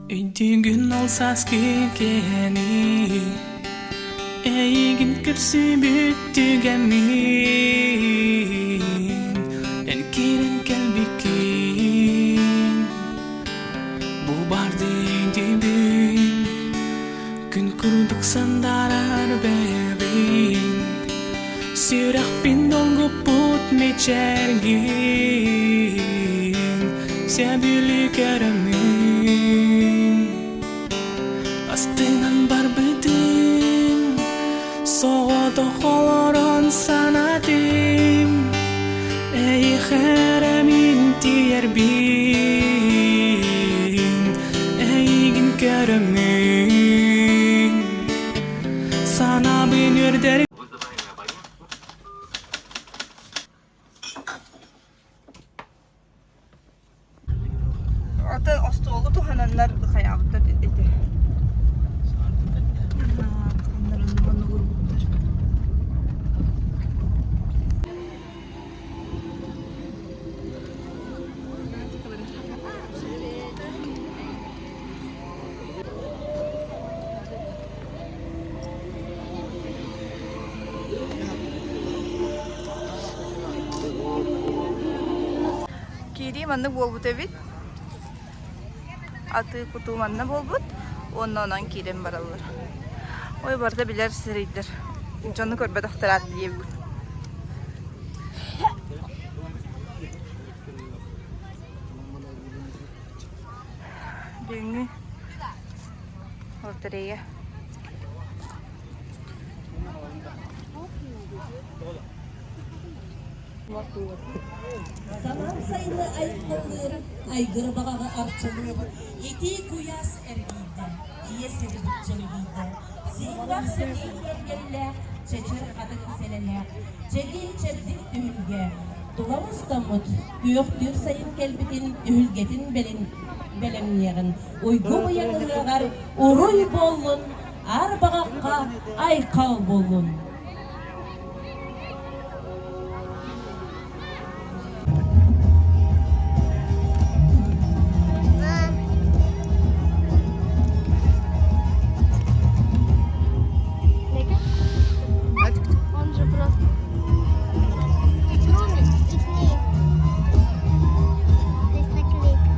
Өйдүүгүн ол сааскы кэми, Эйигин көрсүбүт түгэммин, Эн киирэн кэлбиккин, Бу барды өйдүүбүн, Күн курдук сандаарар бэйэбин, Сүрэхпин долгуппут мичээргин, Сөбүлүү көрөммүн. Астынан барбытым, соҕотох олорон санатым, Эйиэхэ эрэ мин тиийэрбин, Эйигин көрөммүн, санаабын үөрдэр Атын остуолу туһананнар хайаабыттар ити. Киирии маннык буолбут эбит. Атыы-кутуу манна буолбут. Уонна онон киирэн бараллар. Ой, барыта билэр сирэйдэр. Дьону көрбөтөхтөр аат диэбит. Бүгүҥҥү лотерея. Самаан сайыны айыллыыр, айгыр баҕаҕы арчылыыр, итии куйаас эргийдэ, ийэ сирибит чэлгийдэ, сиҥнэх сэтии киэргэллээх, чэчир хатыҥ сэлэлээх, чэгиин чэбдик түһүлгэ, тула мустаммыт, күөхтүүр сайын кэлбитин түһүлгэтин бэлэмниэҕин, уйгу быйаҥ ыһыаҕар уруй буоллун, аар баҕахха айхал буоллун! Он же просто... Здесь наклейка.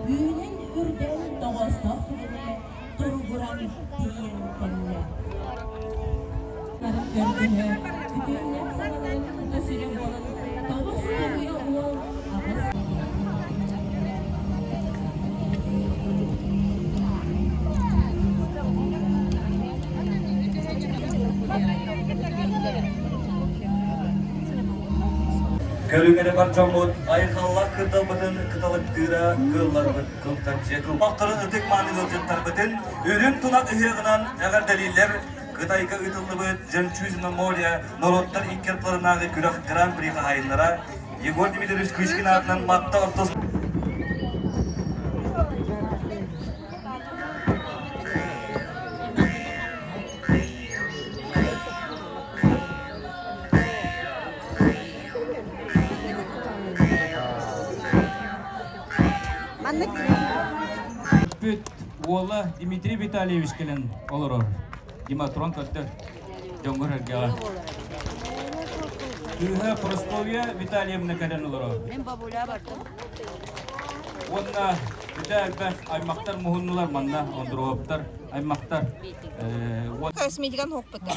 Үүнэн үрдэн тоҕоостоох түгэни туругуран тиийэн кэллэ. Көрдөһө, күтүөннээх саҥаларын кута сүрэ буолан тоҕус туруйа уол аҕыс Көрүҥ эрэ бар дьоммут айхаллаах кырдалбытын кыталыктыыра кыылларбыт кылтаччы кылбахтарын ытык мааны ыалдьыттарбытын үрүҥ тунах ыһыаҕынан эҕэрдэлииллэр Кытайга ыытыллыбыт «Жемчужина моря» норуоттар икки ардыларынааҕы күрэх гран-при хаһаайыннара Егор Дмитриевич Кычкин аатынан Матта орто Бүт уола Дмитрий Витальевич кэлэн олорор. Диматрон көрдөр дьоҥҥор эргэҕэ. Кыыһа Прасковья Витальевна кэлэн олорор. Мин бабуля бардым. Уонна бүтэ элбэх аймахтар муһуннулар манна Ондуруоптар аймахтар. Косметикан хоппута.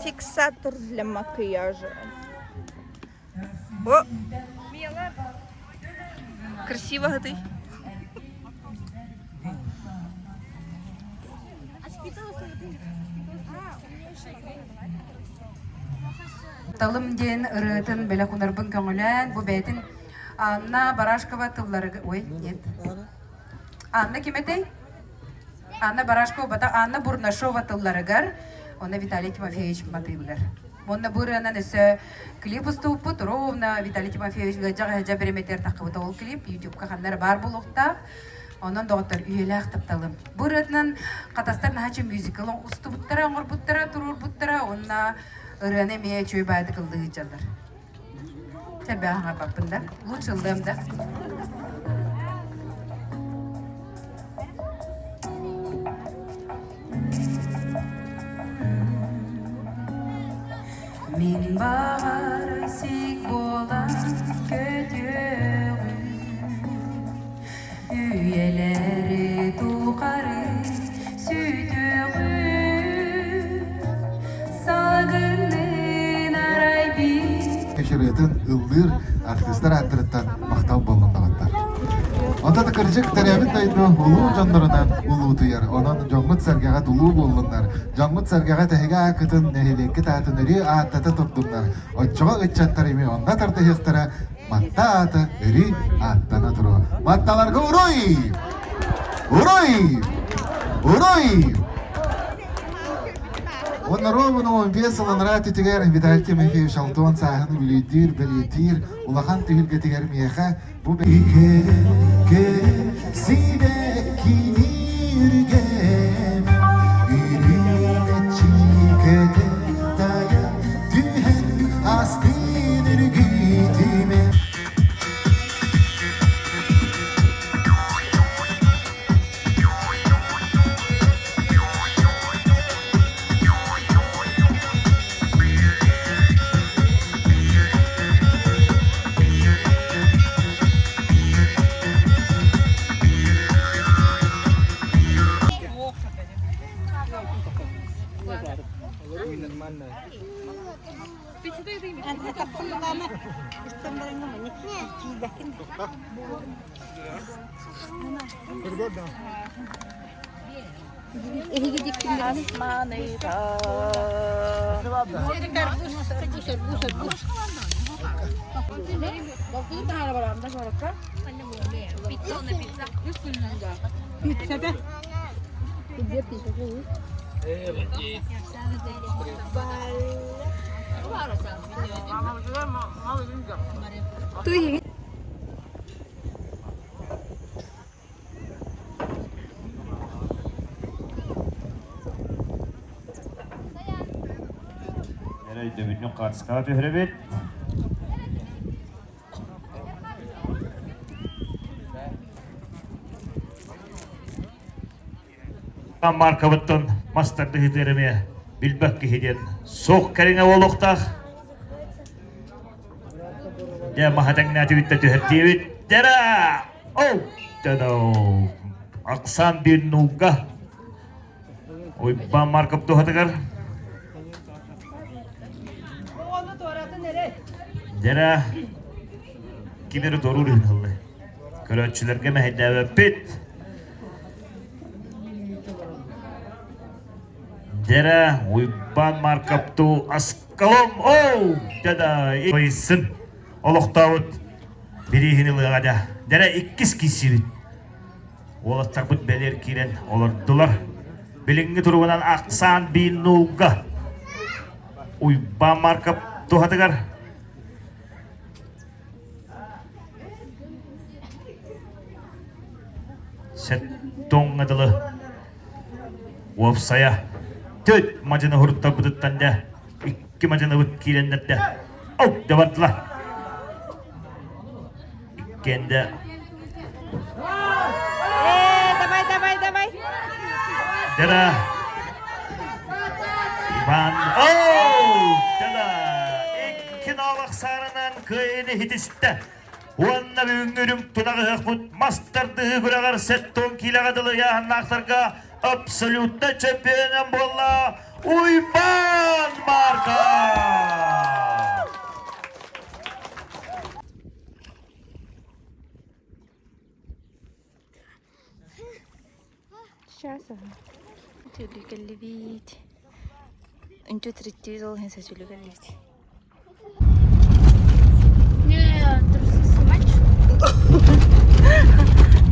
Фиксатор для макияжа. О! Красиво ты. Талым диэн ырыатын бэлэх унарбын көҥүлээн, бу бэйэтин Анна Барашкова тылларыгар... Ой, нет. Анна ким этэй? Анна Барашкова, Анна Бурнашова тылларыгар, онно Виталий Тимофеевич матыыбыгар. Уонна бу ырыанан өссө клип устубуппут ровно Виталий Тимофеевич ыалдьах ыалдьа бириэмэтигэр таххыбыта ол клип ютубка ханна эрэ баар буолуохтаах. Онон доҕоттор үйэлээх тапталым. Бу ырыатынан хатастар наһаа мюзикл устубуттара, оҥорбуттара, туруорбуттара уонна ырыаны эмиэ үчүгэй баайдык ыллыы сылдьаллар. Элбэҕи аһарбаппын да, лучше ыллыам да. Мин баҕар сик буолан көтүөҕүм, Үйэлэри тухары сүтүөҕүм, Сагыннын арай биир Ырыатын ыллыыр артыыстар ааттарыттан махтал буоллун даҕаттар. Онтон кырдьык төрөөбүт дойду улуу дьоннорунан улуутуйар. Онон дьоҥҥут-сэргэҕэ улуу буоллуннар. Дьоҥҥут-сэргэҕэ тэһигэ ааккытын, нэһилиэккит аатын өрүү ааттата турдуннар. Оччоҕо ыччаттар эмиэ онно тардыһыахтара, Матта аата өрүү ааттана туруо. Матталарга уруй! Уруй! Уруй! Уонна ровно 15 сыл анараа өттүгэр Виталий Тимофеевич Алтон сааһын үбүлүйдүүр, бэлиэтиир улахан түһүлгэтигэр миэхэ бу сибэккини үргэм үрүмэччи көтө тайа түһэн астын үргүтүмэ Өйдөбүнньүк хаартыскаҕа түһэрэбит. Маркабыттан мас тардыһыытыгар эмиэ билбэт киһи диэн суох кэриҥэ буолуохтаах. Дьэ маһа тэҥнээтибит да түһэртиэбит. Дьара! Оу! Тадау! Оксан биир нууга. Уйбаан Марков туһатыгар. Дьара ким эрэ торур үһүн Көрөөччүлэргэ мэһэйдээбэппит. Дьэрэ, Уйбаан Маркаптуу Аскалон оу дада Ойсын олохтообут бирииһин ылыаҕа да. Дьэрэ иккис киирсибит. Уолаттарбыт бэлиэр киирэн олордулар. Билиҥҥи туругунан ахсаан биир нуулга. Уйбаан Маркап туһатыгар Сэттоҥҥа дылы уопсайа төрт мадьыны уһуруттарбытыттан дэ икки мадьыныбыт киирэннэр дэ оу дэ бардылар иккиэн дэ Давай, давай, давай. Дара Иван оу дара икки ноолох сааранан кыайыны хитистэ Уонна бүгүҥҥү үрүҥ тунах ыһыахпыт мас тардыһыы күрэҕэр 70 киилэҕэ дылы ыйааһыннаахтарга абсолютно чемпионынан буолла Уйбаан Марков! Сейчас. Үтүөлүү кэллибит. Үнчү триттиз ол иһин сөчүлүү кэллибит. Не, трусы снимать?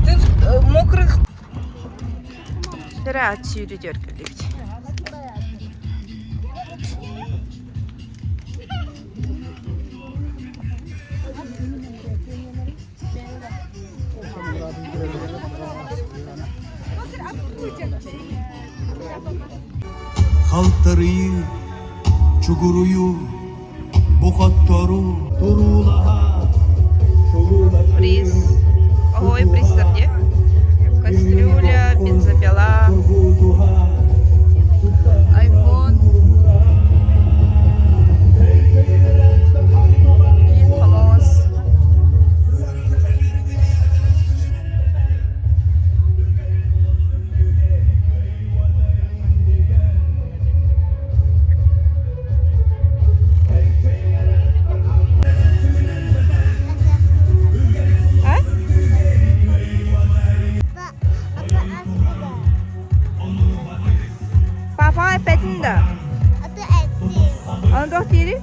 Ты мокрых. Дара сүүрүтүөр кэллибит. Халтарыйыы, чугуруйуу, бу хотторуу туруулаһа Приз. Ой, приз где? Кастрюля, бензопила, айфон. Хомус. А? Папа эппэтин да? Аны туох диирий?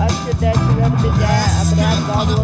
Ас бизэ абырар бааллар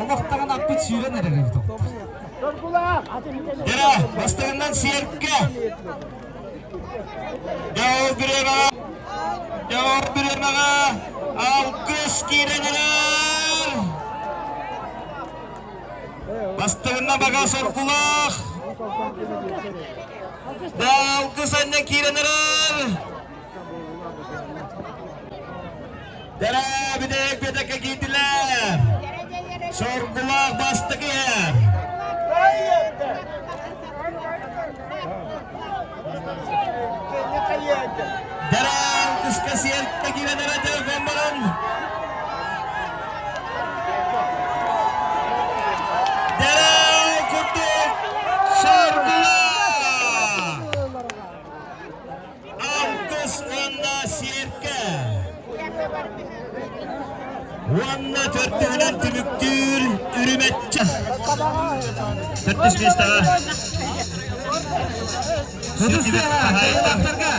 Олохтоҕун аппыт сүүрэн эрэр эбит. Дера, бастыгынан сиэркэ. Дьол бириэмэҕэ, дьол бириэмэҕэ алгыс киирэн эрэр. Бастыгынан баҕа соргулаах. Алгыс анньан киирэн эрэр. Дэрэ, бүтэһик биэтэккэ киирдилэр. Соргулаах бастакы иһэр. Дэрэ, алгыска сиэркэ киирэн эрэ телефон баран. Дэрэ, курдук соргулаах. Алгыс уонна сиэркэ. Уонна төрдүһүнэн түмүктүүр үрүмэччэ. Төрдүс миэстэҕэ. Төрдүс хаһаайыттарга.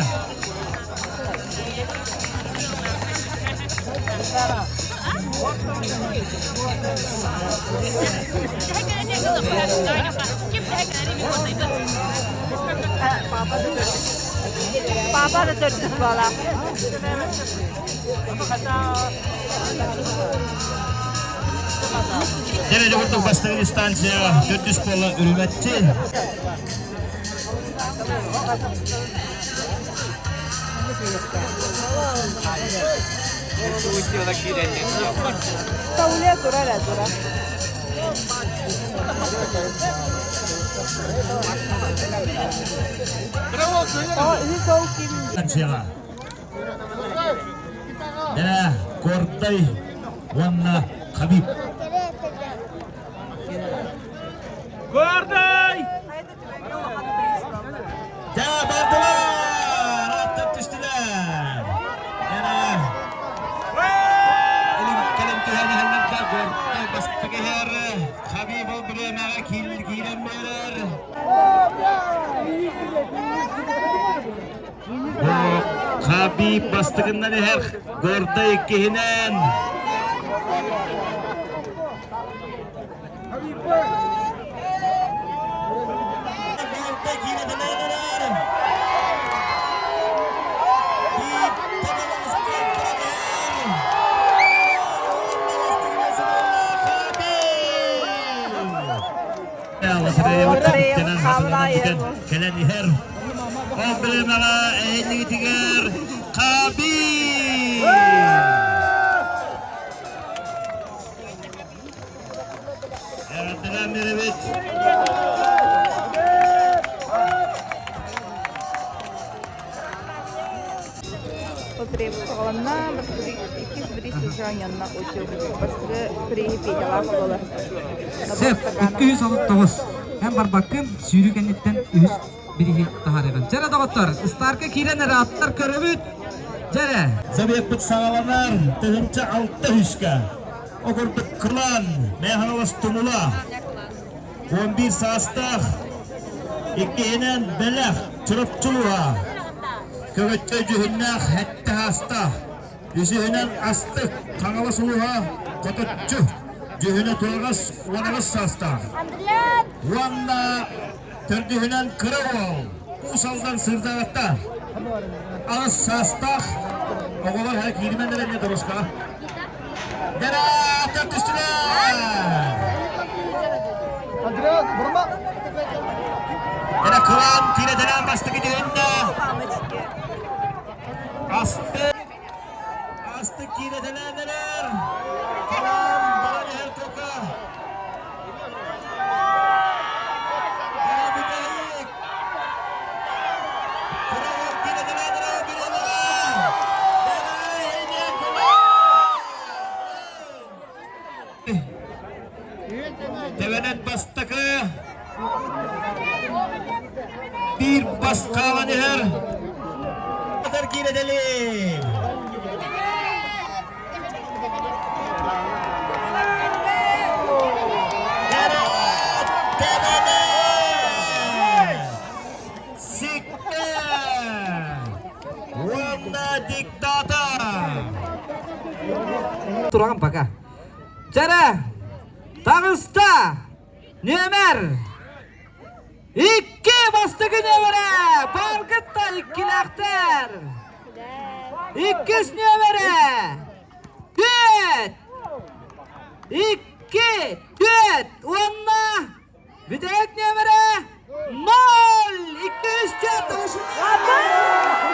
Папа да төрдүс буолаах. Дьэ, курдук бастакы дистанция төрдүс буола үрүмэччи. Тауле турар тура. Дэ, Кортай уонна Хабиб. Гордай! Дьэ, бардылар! Аттан түстүлэр! Дьэ, кэлэн түһэн иһэллэрдэ Гордай бастакы иһэр Хабиб ол бириэмэҕэ киирэн биэрэр. Хабиб бастакыннан иһэр Гордай иккиһинэн. лотереябыт түмүктэнэн хатыланан бүтэн кэлэн иһэр. Ол бириэмэҕэ эһиллигитигэр Хаби! Эҕэрдэлээн биэрэбит. Лотереябыт саҕаланна. Бастакы иккис бириис сыдьаанньанна очередь. Бастакы прииһи Петялаах буолар. Сеп, 239. Эн барбаккын, сүүрүү кэнниттэн үһүс бирииһи таһаарыаҕын. Дьэрэ доҕоттор, ыстаарка киирэн эрэ аттар көрөбүт. Дьэрэ. Забегпыт саҕаланар 1006 үскэ. О курдук кылаан Мэхалас Тумула 11 саастаах иккиһинэн бэлэх Чурапчылуһа Көбөччө дьүһүннээх сэттэ саастаах үсүһүнэн Астык Хаҥалас улууһа Хоточчу дьүһүнэ тураҕас 18 саастаах уонна төрдүһүнэн кыра уол Уус Алдан Сырдаҕатта 8 саастаах оҕолор һэ кииримэн эрэннэ дорожкаҕа Дара түстүлэр! Дара кылаан киирэтэлээн бастакы түһүннэ. Асты Асты киирэтэлээн эрэр. Кылаан баран иһэр кока. Дара бүтэһик. Кыра киирэтэлээн эрэр бириэмэҕэ. Дара иһинэ кылаан. Тэбэнэт бастакы биир бас хаалан иһэр. Киирэтэлиин. Сикке! Уонна диктатор! Тураҕын пока. Дьэрэ, таҕыста, нүөмэр икки бастакы нүөмэрэ Баргытта иккилээхтэр. Иккис нүөмэрэ түөрт. Икки, түөрт уонна бүтэһик нүөмэрэ ноль. 204.